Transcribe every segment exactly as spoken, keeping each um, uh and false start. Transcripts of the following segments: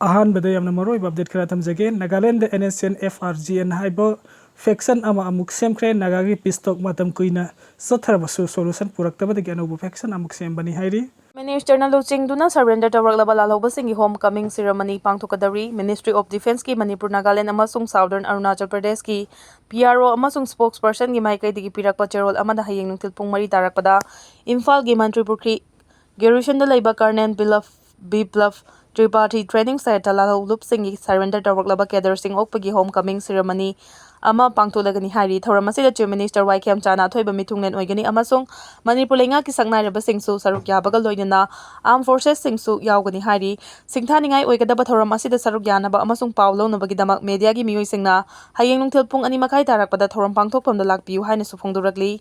ꯑꯍꯥꯟꯕꯗ ꯌꯥꯝꯅ ꯃꯔꯨꯑꯣꯏꯕ ꯑꯞꯗꯦꯠ ꯈꯔ ꯊꯝꯖꯒꯦ꯫ Nagaland N S N F R G N ꯍꯥꯏꯕ ꯐꯦꯛꯁꯟ ꯑꯃ ꯑꯃꯨꯛ ꯁꯦꯝꯈ꯭ꯔꯦ꯫ ꯅꯥꯒꯥꯒꯤ ꯄꯤꯁ ꯇꯣꯛ ꯃꯇꯝ ꯀꯨꯏꯅ ꯆꯠꯊꯔꯕꯁꯨ ꯁꯣꯂꯨꯁꯟ ꯄꯨꯔꯛꯇꯕꯗꯒꯤ ꯑꯅꯧꯕ ꯐꯦꯛꯁꯟ ꯑꯃꯨꯛ ꯁꯦꯝꯕꯅꯤ ꯍꯥꯏꯔꯤ꯫ ꯃꯤꯅꯤꯁꯇꯔꯅ ꯂꯨꯆꯤꯡꯗꯨꯅ ꯁꯔꯦꯟꯗꯔ ꯇꯧꯔꯛꯂꯕ ꯂꯥꯜꯍꯧꯕꯁꯤꯡꯒꯤ ꯍꯣꯝ ꯀꯃꯤꯡ ꯁꯤꯔꯃꯅꯤ ꯄꯥꯡꯊꯣꯛꯀꯗꯧꯔꯤ꯫ ꯃꯤꯅꯤꯁꯇ꯭ꯔꯤ ꯑꯣꯐ ꯗꯤꯐꯦꯟꯁꯀꯤ ꯃꯅꯤꯄꯨꯔ, ꯅꯥꯒꯥꯂꯦꯟ ꯑꯃꯁꯨꯡ ꯁꯥꯎꯗꯔꯟ ꯑꯔꯨꯅꯥꯆꯜ ꯄ꯭ꯔꯗꯦꯁꯀꯤ ꯄꯤ ꯑꯥꯔ ꯑꯣ ꯑꯃꯁꯨꯡ ꯁ꯭ꯄꯣꯛꯁ ꯄꯔꯁꯟꯒꯤ ꯃꯥꯏꯀꯩꯗꯒꯤ ꯄꯤꯔꯛꯄ ꯆꯦꯔꯣꯜ ꯑꯃꯗ ꯍꯌꯦꯡ ꯅꯨꯡꯊꯤꯜ ꯄꯨꯡ ꯃꯔꯤ ꯇꯥꯔꯛꯄꯗ ꯏꯝꯐꯥꯜꯒꯤ ꯃꯟꯇ꯭ꯔꯤ ꯄꯨꯈ꯭ꯔꯤ ꯒꯦꯔꯤꯁꯟꯗ ꯂꯩꯕ ꯀꯔꯅꯦꯜ ꯕꯤꯂꯞ ꯕꯤꯄ꯭ꯂꯕ ꯇ꯭ꯔꯤꯄꯥꯊꯤ ꯇ꯭ꯔꯦꯅꯤꯡ ꯁꯥꯏꯠꯇ ꯂꯥꯜꯍꯧꯂꯨꯞꯁꯤꯡꯒꯤ ꯁꯔꯦꯟꯗꯔ ꯇꯧꯔꯛꯂꯕ ꯀꯦꯗꯔꯁꯤꯡ ꯑꯣꯛꯄꯒꯤ ꯍꯣꯝ ꯀꯃꯤꯡ ꯁꯤꯔꯃꯅꯤ ꯑꯃ ꯄꯥꯡꯊꯣꯛꯂꯒꯅꯤ ꯍꯥꯏꯔꯤ꯫ ꯊꯧꯔꯝ ꯑꯁꯤꯗ ꯆꯤꯐ ꯃꯤꯅꯤꯁꯇꯔ ꯋꯥꯏ ꯈꯦꯝꯆꯥꯅ ꯑꯊꯣꯏꯕ ꯃꯤꯊꯨꯡꯂꯦꯟ ꯑꯣꯏꯒꯅꯤ ꯑꯃꯁꯨꯡ ꯃꯅꯤꯄꯨꯔ ꯂꯩꯉꯥꯛꯀꯤ ꯁꯛꯅꯥꯏꯔꯕꯁꯤꯡꯁꯨ ꯁꯔꯨꯛ ꯌꯥꯕꯒ ꯂꯣꯏꯅꯅ ꯑꯥꯔꯝ ꯐꯣꯔꯁꯦꯁꯁꯤꯡꯁꯨ ꯌꯥꯎꯒꯅꯤ ꯍꯥꯏꯔꯤ꯫ ꯁꯤꯡꯊꯥꯅꯤꯡꯉꯥꯏ ꯑꯣꯏꯒꯗꯕ ꯊꯧꯔꯝ ꯑꯁꯤꯗ ꯁꯔꯨꯛ ꯌꯥꯅꯕ ꯑꯃꯁꯨꯡ ꯄꯥꯎ ꯂꯧꯅꯕꯒꯤꯗꯃꯛ ꯃꯦꯗꯤꯌꯥꯒꯤ ꯃꯤꯑꯣꯏꯁꯤꯡꯅ ꯍꯌꯦꯡ ꯅꯨꯡꯊꯤꯜ ꯄꯨꯡ ꯑꯅꯤ ꯃꯈꯥꯏ ꯇꯥꯔꯛꯄꯗ ꯊꯧꯔꯝ ꯄꯥꯡꯊꯣꯛꯐꯝꯗ ꯂꯥꯛꯄꯤꯌꯨ ꯍꯥꯏꯅꯁꯨ ꯐꯣꯡꯗꯣꯔꯛꯂꯤ꯫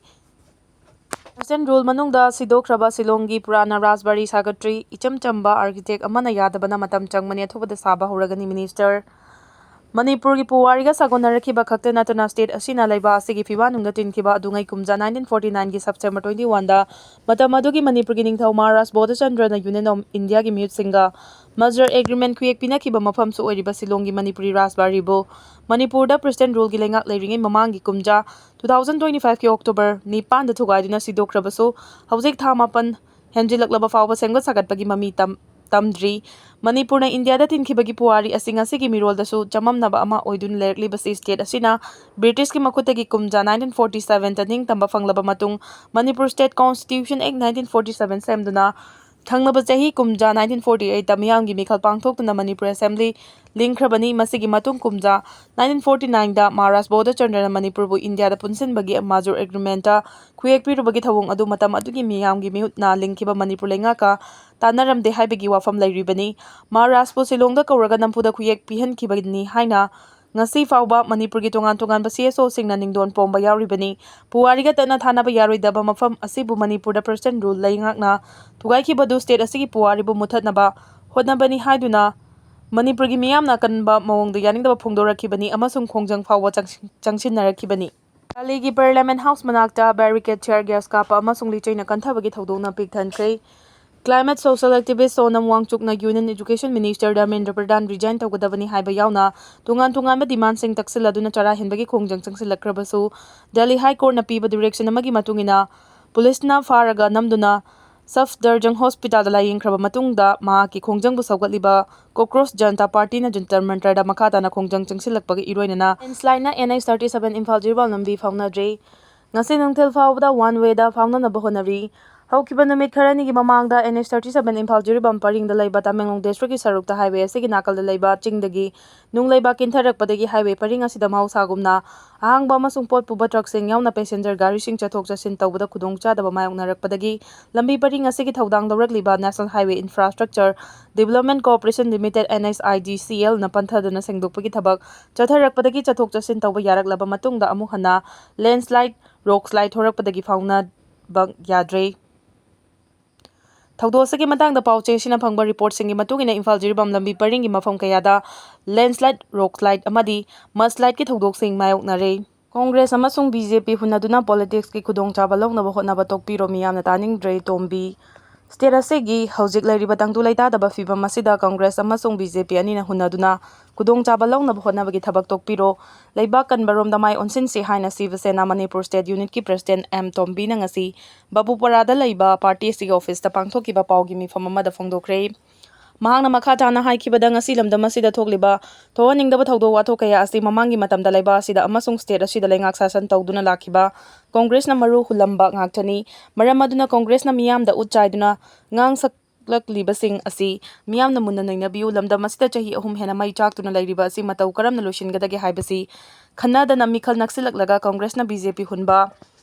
ꯄ꯭ꯔꯦꯁꯤꯗꯦꯟꯠ ꯔꯨꯜ ꯃꯅꯨꯡꯗ ꯁꯤꯗꯣꯛꯈ꯭ꯔꯕ ꯁꯤꯂꯣꯡꯒꯤ ꯄꯨꯔꯥꯅ ꯔꯥꯖꯕꯥꯔꯤ ꯁꯥꯒꯠꯇ꯭ꯔꯤ꯫ ꯏꯆꯝ ꯆꯝꯕ ꯑꯥꯔꯀꯤꯇꯦꯛ ꯑꯃꯅ ꯌꯥꯗꯕꯅ ꯃꯇꯝ ꯆꯪꯕꯅꯤ, ꯑꯊꯨꯕꯗ ꯁꯥꯕ ꯍꯧꯔꯒꯅꯤ, ꯃꯤꯅꯤꯁꯇꯔ꯫ ꯃꯅꯤꯄꯨꯔꯒꯤ ꯄꯨꯋꯥꯔꯤꯒ ꯁꯥꯒꯣꯟꯅꯔꯛꯈꯤꯕ ꯈꯛꯇ ꯅꯠꯇꯅ ꯁ꯭ꯇꯦꯠ ꯑꯁꯤꯅ ꯂꯩꯕꯥꯛ ꯑꯁꯤꯒꯤ ꯐꯤꯕꯥꯟꯅꯨꯡꯗ ꯇꯤꯟꯈꯤꯕ ꯑꯗꯨꯉꯩ ꯀꯨꯝꯖꯥ nineteen forty nineꯒꯤ September twenty oneꯗ ꯃꯇꯝ ꯑꯗꯨꯒꯤ ꯃꯅꯤꯄꯨꯔꯒꯤ ꯅꯤꯡꯊꯧ ꯃꯍꯥꯔꯥꯖ ꯕꯣꯙꯆꯟꯗ꯭ꯔꯅ ꯌꯨꯅꯤꯌꯟ ꯑꯣꯐ ꯏꯟꯗꯤꯌꯥꯒꯤ ꯃꯤꯍꯨꯠꯁꯤꯡꯒ ꯃꯔꯖꯔ ꯑꯦꯒ꯭ꯔꯤꯃꯦꯟꯠ ꯈꯨꯌꯦꯛ ꯄꯤꯅꯈꯤꯕ ꯃꯐꯝꯁꯨ ꯑꯣꯏꯔꯤꯕ ꯁꯤꯂꯣꯡꯒꯤ ꯃꯅꯤꯄꯨꯔꯤ ꯔꯥꯖꯕꯥꯔꯤꯕꯨ ꯃꯅꯤꯄꯨꯔꯗ ꯄ꯭ꯔꯦꯁꯤꯗꯦꯟꯠ ꯔꯨꯜꯒꯤ ꯂꯩꯉꯥꯛ ꯂꯩꯔꯤꯉꯩ ꯃꯃꯥꯡꯒꯤ ꯀꯨꯝꯖꯥ two thousand twenty fiveꯀꯤ October ꯅꯤꯄꯥꯟꯗ ꯊꯨꯒꯥꯏꯗꯨꯅ ꯁꯤꯗꯣꯛꯈ꯭ꯔꯕꯁꯨ ꯍꯧꯖꯤꯛ ꯊꯥ ꯃꯥꯄꯟ ꯍꯦꯟꯖꯤꯜꯂꯛꯂꯕ ꯐꯥꯎꯕ ꯁꯦꯝꯒꯠ ꯁꯥꯒꯠꯄꯒꯤ ꯃꯃꯤ ꯇꯝ-, ꯇꯝꯗ꯭ꯔꯤ꯫ ꯃꯅꯤꯄꯨꯔꯅ ꯏꯟꯗꯤꯌꯥꯗ ꯇꯤꯟꯈꯤꯕꯒꯤ ꯄꯨꯋꯥꯔꯤ ꯑꯁꯤ ꯉꯁꯤꯒꯤ ꯃꯤꯔꯣꯜꯗꯁꯨ ꯆꯃꯝꯅꯕ ꯑꯃ ꯑꯣꯏꯗꯨꯅ ꯂꯩꯔꯛꯂꯤꯕꯁꯤ ꯁ꯭ꯇꯦꯠ ꯑꯁꯤꯅ ꯕ꯭ꯔꯤꯇꯤꯁꯀꯤ ꯃꯈꯨꯠꯇꯒꯤ ꯀꯨꯝꯖꯥ nineteen forty sevenꯇ ꯅꯤꯡꯇꯝꯕ ꯐꯪꯂꯕ ꯃꯇꯨꯡ Manipur State Constitution Act nineteen forty seven ꯁꯦꯝꯗꯨꯅ ꯊꯪꯅꯕ ꯆꯍꯤ ꯀꯨꯝꯖꯥ nineteen forty eightꯇ ꯃꯤꯌꯥꯝꯒꯤ ꯃꯤꯈꯜ ꯄꯥꯡꯊꯣꯛꯇꯨꯅ ꯃꯅꯤꯄꯨꯔ ꯑꯦꯁꯦꯝꯕ꯭ꯂꯤ ꯂꯤꯡꯈ꯭ꯔꯕꯅꯤ꯫ ꯃꯁꯤꯒꯤ ꯃꯇꯨꯡ ꯀꯨꯝꯖꯥ nineteen forty nineꯗ ꯃꯍꯥꯔꯥꯖ ꯕꯣꯙꯆꯟꯗ꯭ꯔꯅ ꯃꯅꯤꯄꯨꯔꯕꯨ ꯏꯟꯗꯤꯌꯥꯗ ꯄꯨꯟꯁꯤꯟꯕꯒꯤ ꯃꯥꯖꯨꯔ ꯑꯦꯒ꯭ꯔꯤꯃꯦꯟꯠꯇ ꯈꯨꯌꯦꯛ ꯄꯤꯔꯨꯕꯒꯤ ꯊꯧꯑꯣꯡ ꯑꯗꯨ ꯃꯇꯝ ꯑꯗꯨꯒꯤ ꯃꯤꯌꯥꯝꯒꯤ ꯃꯤꯍꯨꯠꯅ ꯂꯤꯡꯈꯤꯕ ꯃꯅꯤꯄꯨꯔ ꯂꯩꯉꯥꯛꯀ ꯇꯥꯟꯅꯔꯝꯗꯦ ꯍꯥꯏꯕꯒꯤ ꯋꯥꯐꯝ ꯂꯩꯔꯤꯕꯅꯤ꯫ ꯃꯍꯥꯔꯥꯖꯄꯨ ꯁꯤꯂꯣꯡꯗ ꯀꯧꯔꯒ ꯅꯝꯐꯨꯗ ꯈꯨꯌꯦꯛ ꯄꯤꯍꯟꯈꯤꯕꯅꯤ ꯍꯥꯏꯅ ꯉꯁꯤ ꯐꯥꯎꯕ ꯃꯅꯤꯄꯨꯔꯒꯤ ꯇꯣꯉꯥꯟ ꯇꯣꯉꯥꯟꯕ ꯁꯤ ꯑꯦꯁ ꯑꯣꯁꯤꯡꯅ ꯅꯤꯡꯗꯣꯟ ꯄꯣꯝꯕ ꯌꯥꯎꯔꯤꯕꯅꯤ꯫ ꯄꯨꯋꯥꯔꯤꯒ ꯇꯠꯅ ꯊꯥꯅꯕ ꯌꯥꯔꯣꯏꯗꯕ ꯃꯐꯝ ꯑꯁꯤꯕꯨ ꯃꯅꯤꯄꯨꯔꯗ ꯄ꯭ꯔꯦꯁꯤꯗꯦꯟꯠ ꯔꯨꯜ ꯂꯩꯉꯥꯛꯅ ꯊꯨꯒꯥꯏꯈꯤꯕꯗꯨ ꯁ꯭ꯇꯦꯠ ꯑꯁꯤꯒꯤ ꯄꯨꯋꯥꯔꯤꯕꯨ ꯃꯨꯠꯊꯠꯅꯕ ꯍꯣꯠꯅꯕꯅꯤ ꯍꯥꯏꯗꯨꯅ ꯃꯅꯤꯄꯨꯔꯒꯤ ꯃꯤꯌꯥꯝꯅ ꯑꯀꯟꯕ ꯃꯑꯣꯡꯗ ꯌꯥꯅꯤꯡꯗꯕ ꯐꯣꯡꯗꯣꯔꯛꯈꯤꯕꯅꯤ ꯑꯃꯁꯨꯡ ꯈꯣꯡꯖꯪ ꯐꯥꯎꯕ ꯆꯪꯁꯤꯟ-, ꯆꯪꯁꯤꯟꯅꯔꯛꯈꯤꯕꯅꯤ꯫ ꯗꯜꯂꯤꯒꯤ Parliament House ꯃꯅꯥꯛꯇ barricade, tear gas ꯀꯥꯞꯄ ꯑꯃꯁꯨꯡ ꯂꯤꯆꯩꯅ ꯀꯟꯊꯕꯒꯤ ꯊꯧꯗꯣꯛꯅ ꯄꯤꯛ ꯊꯟꯈ꯭ꯔꯦ꯫ Climate social activist Sonam Wangchukna Union Education Minister Dharmendra Pradhan resign ꯇꯧꯒꯗꯕꯅꯤ ꯍꯥꯏꯕ ꯌꯥꯎꯅ ꯇꯣꯉꯥꯟ ꯇꯣꯉꯥꯟꯕ demandꯁꯤꯡ ꯇꯛꯁꯤꯜꯂꯗꯨꯅ ꯆꯔꯥ ꯍꯦꯟꯕꯒꯤ ꯈꯣꯡꯖꯪ ꯆꯪꯁꯤꯜꯂꯛꯈ꯭ꯔꯕꯁꯨ, Delhi High Courtꯅ ꯄꯤꯕ direction ꯑꯃꯒꯤ ꯃꯇꯨꯡ ꯏꯟꯅ ꯄꯨꯂꯤꯁꯅ ꯐꯥꯔꯒ ꯅꯝꯗꯨꯅ ꯁꯐꯗꯔꯖꯪ ꯍꯣꯁꯄꯤꯇꯥꯜꯗ ꯂꯥꯌꯦꯡꯈ꯭ꯔꯕ ꯃꯇꯨꯡꯗ ꯃꯍꯥꯛꯀꯤ ꯈꯣꯡꯖꯪꯕꯨ ꯁꯧꯒꯠꯂꯤꯕ ꯀꯣꯀ꯭ꯔꯣꯁ ꯖꯅꯇꯥ ꯄꯥꯔꯇꯤꯅ ꯖꯟꯇꯔ ꯃꯟꯇꯔꯗ ꯃꯈꯥ ꯇꯥꯅ ꯈꯣꯡꯖꯪ ꯆꯪꯁꯤꯜꯂꯛꯄꯒ ꯏꯔꯣꯏꯅꯅ ꯂꯦꯟꯁꯂꯥꯏꯗꯅ N H thirty seven Imphal Jiribam ꯂꯝꯕꯤ ꯐꯥꯎꯅꯗ꯭ꯔꯦ꯫ ꯉꯁꯤ ꯅꯨꯡꯊꯤꯜ ꯐꯥꯎꯕꯗ one wayꯗ ꯐꯥꯎꯅꯅꯕ ꯍꯣꯠꯅꯔꯤ꯫ ꯍꯧꯈꯤꯕ ꯅꯨꯃꯤꯠ ꯈꯔꯅꯤꯒꯤ ꯃꯃꯥꯡꯗ N H thirty seven Imphal Jiribam ꯄꯔꯤꯡꯗ ꯂꯩꯕ ꯇꯃꯦꯡꯂꯣꯡ districtꯀꯤ ꯁꯔꯨꯛꯇ highway ꯑꯁꯤꯒꯤ ꯅꯥꯀꯜꯗ ꯂꯩꯕ ꯆꯤꯡꯗꯒꯤ ꯅꯨꯡ ꯂꯩꯕꯥꯛ ꯀꯤꯟꯊꯔꯛꯄꯗꯒꯤ highway ꯄꯔꯤꯡ ꯑꯁꯤꯗ ꯃꯍꯧꯁꯥꯒꯨꯝꯅ ꯑꯍꯥꯡꯕ ꯑꯃꯁꯨꯡ ꯄꯣꯠ ꯄꯨꯕ truckꯁꯤꯡ ꯌꯥꯎꯅ passenger ꯒꯥꯔꯤꯁꯤꯡ ꯆꯠꯊꯣꯛ ꯆꯠꯁꯤꯟ ꯇꯧꯕꯗ ꯈꯨꯗꯣꯡꯆꯥꯗꯕ ꯃꯥꯌꯣꯛꯅꯔꯛꯄꯗꯒꯤ ꯂꯝꯕꯤ ꯄꯔꯤꯡ ꯑꯁꯤꯒꯤ ꯊꯧꯗꯥꯡ ꯂꯧꯔꯛꯂꯤꯕ National Highway Infrastructure Development Corporation Limited, N H I D C Lꯅ ꯄꯟꯊꯗꯨꯅ ꯁꯦꯡꯗꯣꯛꯄꯒꯤ ꯊꯕꯛ ꯆꯠꯊꯔꯛꯄꯗꯒꯤ ꯆꯠꯊꯣꯛ ꯆꯠꯁꯤꯟ ꯇꯧꯕ ꯌꯥꯔꯛꯂꯕ ꯃꯇꯨꯡꯗ ꯑꯃꯨꯛ ꯍꯟꯅ landslide, rock slide ꯊꯣꯔꯛꯄꯗꯒꯤ ꯐꯥꯎꯅꯕ ꯌꯥꯗ꯭ꯔꯦ꯫ ꯊꯧꯗꯣꯛ ꯑꯁꯤꯒꯤ ꯃꯇꯥꯡꯗ ꯄꯥꯎ ꯆꯦꯁꯤꯅ ꯐꯪꯕ reportꯁꯤꯡꯒꯤ ꯃꯇꯨꯡ ꯏꯟꯅ ꯏꯝꯐꯥꯜ ꯖꯤꯔꯤꯕꯥꯝ ꯂꯝꯕꯤ ꯄꯔꯤꯡꯒꯤ ꯃꯐꯝ ꯀꯌꯥꯗ landslide, rock slide ꯑꯃꯗꯤ mudslide ꯊꯧꯗꯣꯛꯁꯤꯡ ꯃꯥꯌꯣꯛꯅꯔꯦ꯫ ꯀꯣꯡꯒ꯭ꯔꯦꯁ ꯑꯃꯁꯨꯡ B J P ꯍꯨꯟꯅꯗꯨꯅ politicsꯀꯤ ꯈꯨꯗꯣꯡꯆꯥꯕ ꯂꯧꯅꯕ ꯍꯣꯠꯅꯕ ꯇꯣꯛꯄꯤꯔꯣ, ꯃꯤꯌꯥꯝꯅ ꯇꯥꯅꯤꯡꯗ꯭ꯔꯦ, ꯇꯣꯝꯕꯤ꯫ State ꯑꯁꯤꯒꯤ ꯍꯧꯖꯤꯛ ꯂꯩꯔꯤꯕ ꯇꯪꯗꯨ ꯂꯩꯇꯥꯗꯕ ꯐꯤꯕꯝ ꯑꯁꯤꯗ ꯀꯣꯡꯒ꯭ꯔꯦꯁ ꯑꯃꯁꯨꯡ B J P ꯑꯅꯤꯅ ꯍꯨꯟꯅꯗꯨꯅ ꯈꯨꯗꯣꯡꯆꯥꯕ ꯂꯧꯅꯕ ꯍꯣꯠꯅꯕꯒꯤ ꯊꯕꯛ ꯇꯣꯛꯄꯤꯔꯣ, ꯂꯩꯕꯥꯛ ꯀꯟꯕꯔꯣꯝꯗ ꯃꯥꯏ ꯑꯣꯟꯁꯤꯟꯁꯤ ꯍꯥꯏꯅ ꯁꯤꯕ ꯁꯦꯅꯥ ꯃꯅꯤꯄꯨꯔ state unitꯀꯤ president M ꯇꯣꯝꯕꯤꯅ ꯉꯁꯤ ꯕꯥꯕꯨꯄꯥꯔꯥꯗ ꯂꯩꯕ party ꯑꯁꯤꯒꯤ officeꯇ ꯄꯥꯡꯊꯣꯛꯈꯤꯕ ꯄꯥꯎꯒꯤ ꯃꯤꯐꯝ ꯑꯃꯗ ꯐꯣꯡꯗꯣꯛꯈ꯭ꯔꯦ꯫ ꯃꯍꯥꯛꯅ ꯃꯈꯥ ꯇꯥꯅ ꯍꯥꯏꯈꯤꯕꯗ, ꯉꯁꯤ ꯂꯝꯗꯝ ꯑꯁꯤꯗ ꯊꯣꯛꯂꯤꯕ ꯊꯣꯛꯍꯟꯅꯤꯡꯗꯕ ꯊꯧꯗꯣꯛ ꯋꯥꯊꯣꯛ ꯀꯌꯥ ꯑꯁꯤ ꯃꯃꯥꯡꯒꯤ ꯃꯇꯝꯗ ꯂꯩꯕꯥꯛ ꯑꯁꯤꯗ ꯑꯃꯁꯨꯡ state ꯑꯁꯤꯗ ꯂꯩꯉꯥꯛ ꯁꯥꯁꯟ ꯇꯧꯗꯨꯅ ꯂꯥꯛꯈꯤꯕ ꯀꯣꯡꯒ꯭ꯔꯦꯁꯅ ꯃꯔꯨ ꯍꯨꯜꯂꯝꯕ ꯉꯥꯛꯇꯅꯤ꯫ ꯃꯔꯝ ꯑꯗꯨꯅ ꯀꯣꯡꯒ꯭ꯔꯦꯁꯅ ꯃꯤꯌꯥꯝꯗ ꯎꯠ ꯆꯥꯏꯗꯨꯅ ꯉꯥꯡꯁꯛꯂꯛꯂꯤꯕꯁꯤꯡ ꯑꯁꯤ ꯃꯤꯌꯥꯝꯅ ꯃꯨꯟꯅ ꯅꯩꯅꯕꯤꯌꯨ꯫ ꯂꯝꯗꯝ ꯑꯁꯤꯗ ꯆꯍꯤ ꯑꯍꯨꯝ ꯍꯦꯟꯅ ꯃꯩ ꯆꯥꯛꯇꯨꯅ ꯂꯩꯔꯤꯕ ꯑꯁꯤ ꯃꯇꯧ ꯀꯔꯝꯅ ꯂꯣꯏꯁꯤꯟꯒꯗꯒꯦ ꯍꯥꯏꯕꯁꯤ ꯈꯟꯅꯗꯅ ꯃꯤꯈꯜ ꯅꯛꯁꯤꯜꯂꯛꯂꯒ ꯀꯣꯡꯒ꯭ꯔꯦꯁꯅ B J P ꯍꯨꯟꯕ,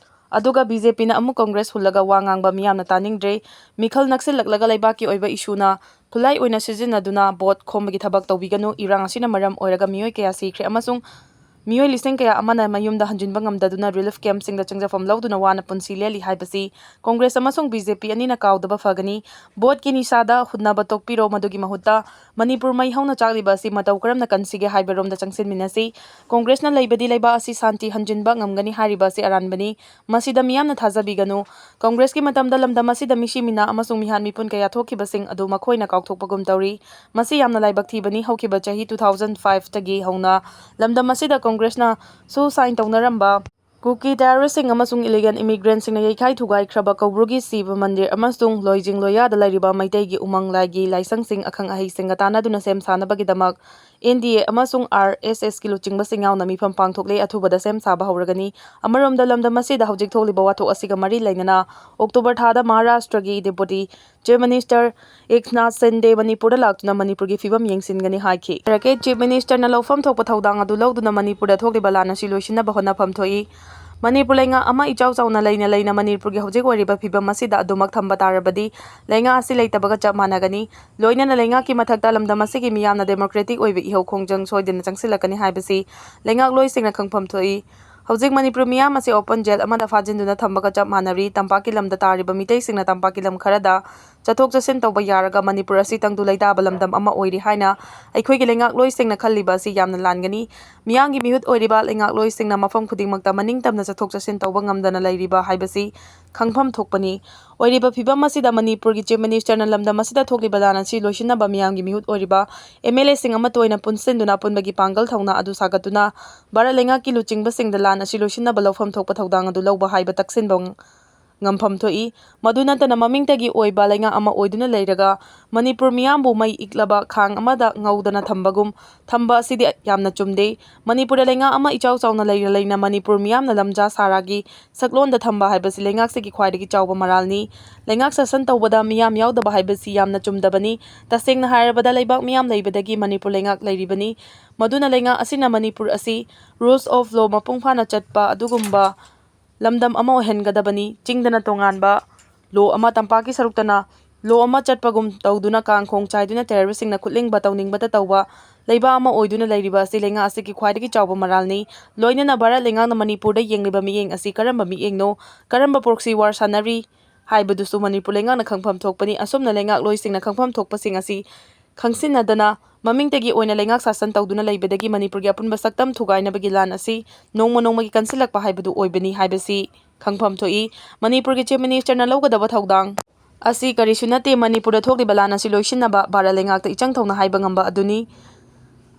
ꯑꯗꯨꯒ B J Pꯅ ꯑꯃꯨꯛ ꯀꯣꯡꯒ꯭ꯔꯦꯁ ꯍꯨꯜꯂꯒ ꯋꯥ ꯉꯥꯡꯕ ꯃꯤꯌꯥꯝꯅ ꯇꯥꯅꯤꯡꯗ꯭ꯔꯦ꯫ ꯃꯤꯈꯜ ꯅꯛꯁꯤꯜꯂꯛꯂꯒ ꯂꯩꯕꯥꯛꯀꯤ ꯑꯣꯏꯕ issueꯅ ꯈꯨꯠꯂꯥꯏ ꯑꯣꯏꯅ ꯁꯤꯖꯤꯟꯅꯗꯨꯅ vote ꯈꯣꯝꯕꯒꯤ ꯊꯕꯛ ꯇꯧꯕꯤꯒꯅꯨ꯫ ꯏꯔꯥꯡ ꯑꯁꯤꯅ ꯃꯔꯝ ꯑꯣꯏꯔꯒ ꯃꯤꯑꯣꯏ ꯀꯌꯥ ꯁꯤꯈ꯭ꯔꯦ ꯑꯃꯁꯨꯡ ꯃꯤꯑꯣꯏ ꯂꯤꯁꯤꯡ ꯀꯌꯥ ꯑꯃꯅ ꯃꯌꯨꯝꯗ ꯍꯟꯖꯤꯟꯕ ꯉꯝꯗꯗꯨꯅ relief campꯁꯤꯡꯗ ꯆꯪꯖꯐꯝ ꯂꯧꯗꯨꯅ ꯋꯥꯅ ꯄꯨꯟꯁꯤ ꯂꯦꯜꯂꯤ ꯍꯥꯏꯕꯁꯤ ꯀꯣꯡꯒ꯭ꯔꯦꯁ ꯑꯃꯁꯨꯡ BJP ꯑꯅꯤꯅ ꯀꯥꯎꯗꯕ ꯐꯒꯅꯤ꯫ ꯚꯣꯠꯀꯤ ꯅꯤꯁꯥꯗ ꯍꯨꯟꯅꯕ ꯇꯣꯛꯄꯤꯔꯣ, ꯃꯗꯨꯒꯤ ꯃꯍꯨꯠꯇ ꯃꯅꯤꯄꯨꯔ ꯃꯩ ꯍꯧꯅ ꯆꯥꯛꯂꯤꯕ ꯑꯁꯤ ꯃꯇꯧ ꯀꯔꯝꯅ ꯀꯟꯁꯤꯒꯦ ꯍꯥꯏꯕꯔꯣꯝꯗ ꯆꯪꯁꯤꯟꯃꯤꯟꯅꯁꯤ꯫ ꯀꯣꯡꯒ꯭ꯔꯦꯁꯅ ꯂꯩꯕꯗꯤ ꯂꯩꯕꯥꯛ ꯑꯁꯤ ꯁꯥꯟꯇꯤ ꯍꯟꯖꯤꯟꯕ ꯉꯝꯒꯅꯤ ꯍꯥꯏꯔꯤꯕ ꯑꯁꯤ ꯑꯔꯥꯟꯕꯅꯤ꯫ ꯃꯁꯤꯗ ꯃꯤꯌꯥꯝꯅ ꯊꯥꯖꯕꯤꯒꯅꯨ꯫ ꯀꯣꯡꯒ꯭ꯔꯦꯁꯀꯤ ꯃꯇꯝꯗ ꯂꯝꯗꯝ ꯑꯁꯤꯗ ꯃꯤꯁꯤ ꯃꯤꯅꯥ ꯑꯃꯁꯨꯡ ꯃꯤꯍꯥꯠ ꯃꯤꯄꯨꯟ ꯀꯌꯥ ꯊꯣꯛꯈꯤꯕꯁꯤꯡ ꯑꯗꯨ ꯃꯈꯣꯏꯅ ꯀꯥꯎꯊꯣꯛꯄꯒꯨꯝ ꯇꯧꯔꯤ꯫ ꯃꯁꯤ ꯌꯥꯝꯅ ꯂꯥꯏꯕꯛ ꯊꯤꯕꯅꯤ꯫ ꯍꯧꯈꯤꯕ ꯆꯍꯤ two thousand fiveꯇꯒꯤ ꯍꯧꯅ ꯂꯝꯗꯝ ꯑꯁꯤꯗ ꯀꯣꯡꯒ꯭ꯔꯦꯁꯅ ꯁꯨ ꯁꯥꯏꯟ ꯇꯧꯅꯔꯝꯕ ꯀꯨꯀꯤ terroristꯁꯤꯡ ꯑꯃꯁꯨꯡ illegal immigrantꯁꯤꯡꯅ ꯌꯩꯈꯥꯏ ꯊꯨꯒꯥꯏꯈ꯭ꯔꯕ ꯀꯧꯕ꯭ꯔꯨꯒꯤ ꯁꯤꯕ ꯃꯟꯗꯤꯔ ꯑꯃꯁꯨꯡ ꯂꯣꯏꯖꯤꯡ ꯂꯣꯌꯥꯗ ꯂꯩꯔꯤꯕ ꯃꯩꯇꯩꯒꯤ ꯎꯃꯪ ꯂꯥꯏꯒꯤ ꯂꯥꯏꯁꯪꯁꯤꯡ ꯑꯈꯪ ꯑꯍꯩꯁꯤꯡꯒ ꯇꯥꯟꯅꯗꯨꯅ ꯁꯦꯝ ꯁꯥꯅꯕꯒꯤꯗꯃꯛ NDA ꯑꯃꯁꯨꯡ RSSꯀꯤ ꯂꯨꯆꯤꯡꯕꯁꯤꯡ ꯌꯥꯎꯅ ꯃꯤꯐꯝ ꯄꯥꯡꯊꯣꯛꯂꯦ꯫ ꯑꯊꯨꯕꯗ ꯁꯦꯝ ꯁꯥꯕ ꯍꯧꯔꯒꯅꯤ꯫ ꯑꯃꯔꯣꯝꯗ ꯂꯝꯗꯝ ꯑꯁꯤꯗ ꯍꯧꯖꯤꯛ ꯊꯣꯛꯂꯤꯕ ꯋꯥꯊꯣꯛ ꯑꯁꯤꯒ ꯃꯔꯤ ꯂꯩꯅꯅ October ꯊꯥꯗ ꯃꯍꯥꯔꯥꯁꯇ꯭ꯔꯒꯤ Deputy Chief Minister ꯏꯛꯅꯥꯊ ꯁꯤꯟꯗꯦ ꯃꯅꯤꯄꯨꯔꯗ ꯂꯥꯛꯇꯨꯅ ꯃꯅꯤꯄꯨꯔꯒꯤ ꯐꯤꯕꯝ ꯌꯦꯡꯁꯤꯟꯒꯅꯤ ꯍꯥꯏꯈꯤ꯫ ꯔꯀꯦꯠ Chief Ministerꯅ ꯂꯧꯐꯝ ꯊꯣꯛꯄ ꯊꯧꯗꯥꯡ ꯑꯗꯨ ꯂꯧꯗꯨꯅ ꯃꯅꯤꯄꯨꯔꯗ ꯊꯣꯛꯂꯤꯕ ꯂꯥꯟ ꯑꯁꯤ ꯂꯣꯏꯁꯤꯟꯅꯕ ꯍꯣꯠꯅꯐꯝ ꯊꯣꯛꯏ꯫ ꯃꯅꯤꯄꯨꯔ ꯂꯩꯉꯥꯛ ꯑꯃ ꯏꯆꯥꯎ ꯆꯥꯎꯅ ꯂꯩꯅ ꯂꯩꯅ ꯃꯅꯤꯄꯨꯔꯒꯤ ꯍꯧꯖꯤꯛ ꯑꯣꯏꯔꯤꯕ ꯐꯤꯕꯝ ꯑꯁꯤꯗ ꯑꯗꯨꯃꯛ ꯊꯝꯕ ꯇꯥꯔꯕꯗꯤ ꯂꯩꯉꯥꯛ ꯑꯁꯤ ꯂꯩꯇꯕꯒ ꯆꯞ ꯃꯥꯟꯅꯒꯅꯤ꯫ ꯂꯣꯏꯅꯅ ꯂꯩꯉꯥꯛꯀꯤ ꯃꯊꯛꯇ ꯂꯝꯗꯝ ꯑꯁꯤꯒꯤ ꯃꯤꯌꯥꯝꯅ democratic ꯑꯣꯏꯕ ꯏꯍꯧ ꯈꯣꯡꯖꯪ ꯁꯣꯏꯗꯅ ꯆꯪꯁꯤꯜꯂꯛꯀꯅꯤ ꯍꯥꯏꯕꯁꯤ ꯂꯩꯉꯥꯛꯂꯣꯏꯁꯤꯡꯅ ꯈꯪꯐꯝ ꯊꯣꯛꯏ꯫ ꯍꯧꯖꯤꯛ ꯃꯅꯤꯄꯨꯔ ꯃꯤꯌꯥꯝ ꯑꯁꯤ open jail ꯑꯃꯗ ꯐꯥꯖꯤꯟꯗꯨꯅ ꯊꯝꯕꯒ ꯆꯞ ꯃꯥꯟꯅꯔꯤ꯫ ꯇꯝꯄꯥꯛꯀꯤ ꯂꯝꯗ ꯇꯥꯔꯤꯕ ꯃꯤꯇꯩꯁꯤꯡꯅ ꯇꯝꯄꯥꯛꯀꯤ ꯂꯝ ꯈꯔꯗ ꯆꯠꯊꯣꯛ ꯆꯠꯁꯤꯟ ꯇꯧꯕ ꯌꯥꯔꯒ ꯃꯅꯤꯄꯨꯔ ꯑꯁꯤ ꯇꯪꯗꯨ ꯂꯩꯇꯥꯕ ꯂꯝꯗꯝ ꯑꯃ ꯑꯣꯏꯔꯤ ꯍꯥꯏꯅ ꯑꯩꯈꯣꯏꯒꯤ ꯂꯩꯉꯥꯛꯂꯣꯏꯁꯤꯡꯅ ꯈꯜꯂꯤꯕ ꯑꯁꯤ ꯌꯥꯝꯅ ꯂꯥꯟꯒꯅꯤ꯫ ꯃꯤꯌꯥꯝꯒꯤ ꯃꯤꯍꯨꯠ ꯑꯣꯏꯔꯤꯕ ꯂꯩꯉꯥꯛꯂꯣꯏꯁꯤꯡꯅ ꯃꯐꯝ ꯈꯨꯗꯤꯡꯃꯛꯇ ꯃꯅꯤꯡ ꯇꯝꯅ ꯆꯠꯊꯣꯛ ꯆꯠꯁꯤꯟ ꯇꯧꯕ ꯉꯝꯗꯅ ꯂꯩꯔꯤꯕ ꯍꯥꯏꯕꯁꯤ ꯈꯪꯐꯝ ꯊꯣꯛꯄꯅꯤ꯫ ꯑꯣꯏꯔꯤꯕ ꯐꯤꯕꯝ ꯑꯁꯤꯗ ꯃꯅꯤꯄꯨꯔꯒꯤ Chief Ministerꯅ ꯂꯝꯗꯝ ꯑꯁꯤꯗ ꯊꯣꯛꯂꯤꯕ ꯂꯥꯟ ꯑꯁꯤ ꯂꯣꯏꯁꯤꯟꯅꯕ ꯃꯤꯌꯥꯝꯒꯤ ꯃꯤꯍꯨꯠ ꯑꯣꯏꯔꯤꯕ MLAꯁꯤꯡ ꯑꯃꯠꯇ ꯑꯣꯏꯅ ꯄꯨꯟꯁꯤꯟꯗꯨꯅ ꯑꯄꯨꯟꯕꯒꯤ ꯄꯥꯡꯒꯜ ꯊꯧꯅꯥ ꯑꯗꯨ ꯁꯥꯒꯠꯇꯨꯅ ꯚꯥꯔꯠ ꯂꯩꯉꯥꯛꯀꯤ ꯂꯨꯆꯤꯡꯕꯁꯤꯡꯗ ꯂꯥꯟ ꯑꯁꯤ ꯂꯣꯏꯁꯤꯟꯅꯕ ꯂꯧꯐꯝ ꯊꯣꯛꯄ ꯊꯧꯗꯥꯡ ꯑꯗꯨ ꯂꯧꯕ ꯍꯥꯏꯕ ꯇꯛꯁꯤꯟꯕ ꯉꯝꯐꯝ ꯊꯣꯛꯏ꯫ ꯃꯗꯨ ꯅꯠꯇꯅ ꯃꯃꯤꯡꯇꯒꯤ ꯑꯣꯏꯕ ꯂꯩꯉꯥꯛ ꯑꯃ ꯑꯣꯏꯗꯨꯅ ꯂꯩꯔꯒ ꯃꯅꯤꯄꯨꯔ ꯃꯤꯌꯥꯝꯕꯨ ꯃꯩ ꯏꯛꯂꯕ ꯈꯥꯡ ꯑꯃꯗ ꯉꯧꯗꯅ ꯊꯝꯕꯒꯨꯝ ꯊꯝꯕ ꯑꯁꯤꯗꯤ ꯌꯥꯝꯅ ꯆꯨꯝꯗꯦ꯫ ꯃꯅꯤꯄꯨꯔꯗ ꯂꯩꯉꯥꯛ ꯑꯃ ꯏꯆꯥꯎ ꯆꯥꯎꯅ ꯂꯩꯅ ꯂꯩꯅ ꯃꯅꯤꯄꯨꯔ ꯃꯤꯌꯥꯝꯅ ꯂꯝꯖꯥ ꯁꯥꯔꯥꯒꯤ ꯁꯛꯂꯣꯟꯗ ꯊꯝꯕ ꯍꯥꯏꯕꯁꯤ ꯂꯩꯉꯥꯛꯁꯤꯒꯤ ꯈ꯭ꯋꯥꯏꯗꯒꯤ ꯆꯥꯎꯕ ꯃꯔꯥꯜꯅꯤ꯫ ꯂꯩꯉꯥꯛ ꯁꯥꯁꯟ ꯇꯧꯕꯗ ꯃꯤꯌꯥꯝ ꯌꯥꯎꯗꯕ ꯍꯥꯏꯕꯁꯤ ꯌꯥꯝꯅ ꯆꯨꯝꯗꯕꯅꯤ꯫ ꯇꯁꯦꯡꯅ ꯍꯥꯏꯔꯕꯗ ꯂꯩꯕꯥꯛ ꯃꯤꯌꯥꯝ ꯂꯩꯕꯗꯒꯤ ꯃꯅꯤꯄꯨꯔ ꯂꯩꯉꯥꯛ ꯂꯩꯔꯤꯕꯅꯤ꯫ ꯃꯗꯨꯅ ꯂꯩꯉꯥꯛ ꯑꯁꯤꯅ ꯃꯅꯤꯄꯨꯔ ꯑꯁꯤ rules of law ꯃꯄꯨꯡ ꯐꯥꯅ ꯆꯠꯄ ꯑꯗꯨꯒꯨꯝꯕ ꯂꯝꯗꯝ ꯑꯃ ꯑꯣꯏꯍꯟꯒꯗꯕꯅꯤ꯫ ꯆꯤꯡꯗꯅ ꯇꯣꯉꯥꯟꯕ law ꯑꯃ, ꯇꯝꯄꯥꯛꯀꯤ ꯁꯔꯨꯛꯇꯅ ꯂꯣ ꯑꯃ ꯆꯠꯄꯒꯨꯝ ꯇꯧꯗꯨꯅ ꯀꯥꯡ ꯈꯣꯡ ꯆꯥꯏꯗꯨꯅ ꯇꯦꯔꯣꯔꯤꯁꯁꯤꯡꯅ ꯈꯨꯠꯂꯤꯡꯕ ꯇꯧꯅꯤꯡꯕꯇ ꯇꯧꯕ ꯂꯩꯕꯥꯛ ꯑꯃ ꯑꯣꯏꯗꯨꯅ ꯂꯩꯔꯤꯕ ꯑꯁꯤ ꯂꯩꯉꯥꯛ ꯑꯁꯤꯒꯤ ꯈ꯭ꯋꯥꯏꯗꯒꯤ ꯆꯥꯎꯕ ꯃꯔꯥꯜꯅꯤ꯫ ꯂꯣꯏꯅꯅ ꯚꯥꯔꯠ ꯂꯩꯉꯥꯛꯅ ꯃꯅꯤꯄꯨꯔꯗ ꯌꯦꯡꯂꯤꯕ ꯃꯤꯠꯌꯦꯡ ꯑꯁꯤ ꯀꯔꯝꯕ ꯃꯤꯠꯌꯦꯡꯅꯣ, ꯀꯔꯝꯕ proxy war ꯁꯥꯟꯅꯔꯤ ꯍꯥꯏꯕꯗꯨꯁꯨ ꯃꯅꯤꯄꯨꯔ ꯂꯩꯉꯥꯛꯅ ꯈꯪꯐꯝ ꯊꯣꯛꯄꯅꯤ꯫ ꯑꯁꯨꯝꯅ ꯂꯩꯉꯥꯛꯂꯣꯏꯁꯤꯡꯅ ꯈꯪꯐꯝ ꯊꯣꯛꯄꯁꯤꯡ ꯑꯁꯤ ꯈꯪꯁꯤꯟꯅꯗꯅ ꯃꯃꯤꯡꯇꯒꯤ ꯑꯣꯏꯅ ꯂꯩꯉꯥꯛ ꯁꯥꯁꯟ ꯇꯧꯗꯨꯅ ꯂꯩꯕꯗꯒꯤ ꯃꯅꯤꯄꯨꯔꯒꯤ ꯑꯄꯨꯟꯕ ꯁꯛꯇꯝ ꯊꯨꯒꯥꯏꯅꯕꯒꯤ ꯂꯥꯟ ꯑꯁꯤ ꯅꯣꯡꯃ ꯅꯣꯡꯃꯒꯤ ꯀꯟꯁꯤꯜꯂꯛꯄ ꯍꯥꯏꯕꯗꯨ ꯑꯣꯏꯕꯅꯤ ꯍꯥꯏꯕꯁꯤ ꯈꯪꯐꯝ ꯊꯣꯛꯏ꯫ ꯃꯅꯤꯄꯨꯔꯒꯤ Chief Minister ꯅ ꯂꯧꯒꯗꯕ ꯊꯧꯗꯥꯡ ꯑꯁꯤ ꯀꯔꯤꯁꯨ ꯅꯠꯇꯦ, ꯃꯅꯤꯄꯨꯔꯗ ꯊꯣꯛꯂꯤꯕ ꯂꯥꯟ ꯑꯁꯤ ꯂꯣꯏꯁꯤꯟꯅꯕ ꯚꯥꯔꯠ ꯂꯩꯉꯥꯛꯇ ꯏꯆꯪ ꯊꯧꯅ ꯍꯥꯏꯕ ꯉꯝꯕ ꯑꯗꯨꯅꯤ꯫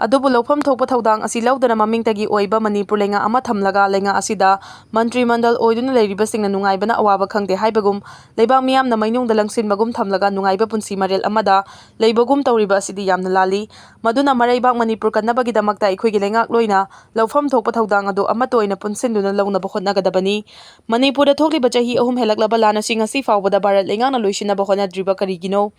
ꯑꯗꯨꯕꯨ ꯂꯧꯐꯝ ꯊꯣꯛꯄ ꯊꯧꯗꯥꯡ ꯑꯁꯤ ꯂꯧꯗꯅ ꯃꯃꯤꯡꯇꯒꯤ ꯑꯣꯏꯕ ꯃꯅꯤꯄꯨꯔ ꯂꯩꯉꯥꯛ ꯑꯃ ꯊꯝꯂꯒ ꯂꯩꯉꯥꯛ ꯑꯁꯤꯗ ꯃꯟꯇ꯭ꯔꯤ ꯃꯟꯗꯜ ꯑꯣꯏꯗꯨꯅ ꯂꯩꯔꯤꯕꯁꯤꯡꯅ ꯅꯨꯡꯉꯥꯏꯕꯅ ꯑꯋꯥꯕ ꯈꯪꯗꯦ ꯍꯥꯏꯕꯒꯨꯝ, ꯂꯩꯕꯥꯛ ꯃꯤꯌꯥꯝꯅ ꯃꯩꯅꯨꯡꯗ ꯂꯪꯁꯤꯟꯕꯒꯨꯝ ꯊꯝꯂꯒ ꯅꯨꯡꯉꯥꯏꯕ ꯄꯨꯟꯁꯤ ꯃꯔꯦꯜ ꯑꯃꯗ ꯂꯩꯕꯒꯨꯝ ꯇꯧꯔꯤꯕ ꯑꯁꯤꯗꯤ ꯌꯥꯝꯅ ꯂꯥꯜꯂꯤ꯫ ꯃꯗꯨꯅ ꯃꯔꯩꯕꯥꯛ ꯃꯅꯤꯄꯨꯔ ꯀꯟꯅꯕꯒꯤꯗꯃꯛꯇ ꯑꯩꯈꯣꯏꯒꯤ ꯂꯩꯉꯥꯛꯂꯣꯏꯅ ꯂꯧꯐꯝ ꯊꯣꯛꯄ ꯊꯧꯗꯥꯡ ꯑꯗꯨ ꯑꯃꯠꯇ ꯑꯣꯏꯅ ꯄꯨꯟꯁꯤꯟꯗꯨꯅ ꯂꯧꯅꯕ ꯍꯣꯠꯅꯒꯗꯕꯅꯤ꯫ ꯃꯅꯤꯄꯨꯔꯗ ꯊꯣꯛꯂꯤꯕ ꯆꯍꯤ ꯑꯍꯨꯝ ꯍꯦꯜꯂꯛꯂꯕ ꯂꯥꯟ ꯑꯁꯤ ꯉꯁꯤ ꯐꯥꯎꯕꯗ ꯚꯥꯔꯠ ꯂꯩꯉꯥꯛꯅ ꯂꯣꯏꯁꯤꯟꯅꯕ ꯍꯣꯠꯅꯗ꯭ꯔꯤꯕ ꯀꯔꯤꯒꯤꯅꯣ?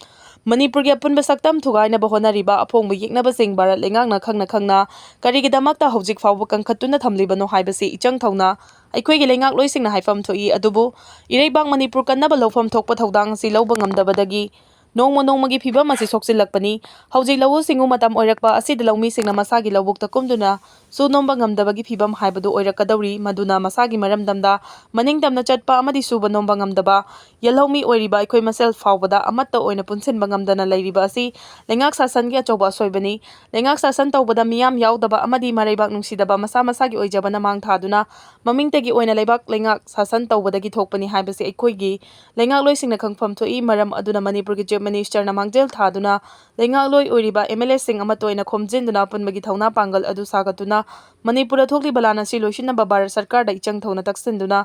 ꯃꯅꯤꯄꯨꯔꯒꯤ ꯑꯄꯨꯟꯕ ꯁꯛꯇꯝ ꯊꯨꯒꯥꯏꯅꯕ ꯍꯣꯠꯅꯔꯤꯕ ꯑꯐꯣꯡꯕ ꯌꯦꯛꯅꯕꯁꯤꯡ ꯚꯥꯔꯠ ꯂꯩꯉꯥꯛꯅ ꯈꯪꯅ ꯈꯪꯅ ꯀꯔꯤꯒꯤꯗꯃꯛꯇ ꯍꯧꯖꯤꯛ ꯐꯥꯎꯕ ꯀꯟꯈꯠꯇꯨꯅ ꯊꯝꯂꯤꯕꯅꯣ ꯍꯥꯏꯕꯁꯤ ꯏꯆꯪ ꯊꯧꯅ ꯑꯩꯈꯣꯏꯒꯤ ꯂꯩꯉꯥꯛꯂꯣꯏꯁꯤꯡꯅ ꯍꯥꯏꯐꯝ ꯊꯣꯛꯏ꯫ ꯑꯗꯨꯕꯨ ꯏꯔꯩꯕꯥꯛ ꯃꯅꯤꯄꯨꯔ ꯀꯟꯅꯕ ꯂꯧꯐꯝ ꯊꯣꯛꯄ ꯊꯧꯗꯥꯡ ꯑꯁꯤ ꯂꯧꯕ ꯉꯝꯗꯕꯗꯒꯤ ꯅꯣꯡꯃ ꯅꯣꯡꯃꯒꯤ ꯐꯤꯕꯝ ꯑꯁꯤ ꯁꯣꯛꯆꯤꯜꯂꯛꯄꯅꯤ꯫ ꯍꯧꯖꯤꯛ ꯂꯧꯎ ꯁꯤꯡꯎ ꯃꯇꯝ ꯑꯣꯏꯔꯛꯄ ꯑꯁꯤꯗ ꯂꯧꯃꯤꯁꯤꯡꯅ ꯃꯁꯥꯒꯤ ꯂꯧꯕꯨꯛꯇ ꯀꯨꯝꯗꯨꯅ ꯁꯨ ꯅꯣꯝꯕ ꯉꯝꯗꯕꯒꯤ ꯐꯤꯕꯝ ꯍꯥꯏꯕꯗꯨ ꯑꯣꯏꯔꯛꯀꯗꯧꯔꯤ꯫ ꯃꯗꯨꯅ ꯃꯁꯥꯒꯤ ꯃꯔꯝꯗꯝꯗ ꯃꯅꯤꯡ ꯇꯝꯅ ꯆꯠꯄ ꯑꯃꯗꯤ ꯁꯨꯕ ꯅꯣꯝꯕ ꯉꯝꯗꯕ ꯌꯦꯜꯍꯧꯃꯤ ꯑꯣꯏꯔꯤꯕ ꯑꯩꯈꯣꯏ ꯃꯁꯦꯜ ꯐꯥꯎꯕꯗ ꯑꯃꯠꯇ ꯑꯣꯏꯅ ꯄꯨꯟꯁꯤꯟꯕ ꯉꯝꯗꯅ ꯂꯩꯔꯤꯕ ꯑꯁꯤ ꯂꯩꯉꯥꯛ ꯁꯥꯁꯟꯒꯤ ꯑꯆꯧꯕ ꯑꯁꯣꯏꯕꯅꯤ꯫ ꯂꯩꯉꯥꯛ ꯁꯥꯁꯟ ꯇꯧꯕꯗ ꯃꯤꯌꯥꯝ ꯌꯥꯎꯗꯕ ꯑꯃꯗꯤ ꯃꯔꯩꯕꯥꯛ ꯅꯨꯡꯁꯤꯗꯕ ꯃꯁꯥ ꯃꯁꯥꯒꯤ ꯑꯣꯏꯖꯕꯅ ꯃꯥꯡ ꯊꯥꯗꯨꯅ ꯃꯃꯤꯡꯇꯒꯤ ꯑꯣꯏꯅ ꯂꯩꯕꯥꯛ ꯂꯩꯉꯥꯛ ꯁꯥꯁꯟ ꯇꯧꯕꯗꯒꯤ ꯊꯣꯛꯄꯅꯤ ꯍꯥꯏꯕꯁꯤ ꯑꯩꯈꯣꯏꯒꯤ ꯂꯩꯉꯥꯛꯂꯣꯏꯁꯤꯡꯅ ꯈꯪꯐꯝ ꯊꯣꯛꯏ꯫ ꯃꯔꯝ ꯑꯗꯨꯅ ꯃꯅꯤꯄꯨꯔꯒꯤ Chief Minister ꯅ ꯃꯥꯡꯖꯤꯜ ꯊꯥꯗꯨꯅ ꯂꯩꯉꯥꯛꯂꯣꯏ ꯑꯣꯏꯔꯤꯕ MLA ꯁꯤꯡ ꯑꯃꯠꯇ ꯑꯣꯏꯅ ꯈꯣꯝꯖꯤꯟꯗꯨꯅ ꯑꯄꯨꯟꯕꯒꯤ ꯊꯧꯅꯥ ꯄꯥꯡꯒꯜ ꯑꯗꯨ ꯁꯥꯒꯠꯇꯨꯅ ꯃꯅꯤꯄꯨꯔꯗ ꯊꯣꯛꯂꯤꯕ ꯂꯥꯟ ꯑꯁꯤ ꯂꯣꯏꯁꯤꯟꯅꯕ ꯚꯥꯔꯠ ꯁꯔꯀꯥꯔꯗ ꯏꯆꯪ ꯊꯧꯅ ꯇꯛꯁꯤꯟꯗꯨꯅ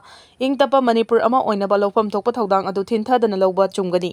ꯏꯪ ꯇꯞꯄ ꯃꯅꯤꯄꯨꯔ ꯑꯃ ꯑꯣꯏꯅꯕ ꯂꯧꯐꯝ ꯊꯣꯛꯄ ꯊꯧꯗꯥꯡ ꯑꯗꯨ ꯊꯤꯟꯊꯗꯅ ꯂꯧꯕ ꯆꯨꯝꯒꯅꯤ꯫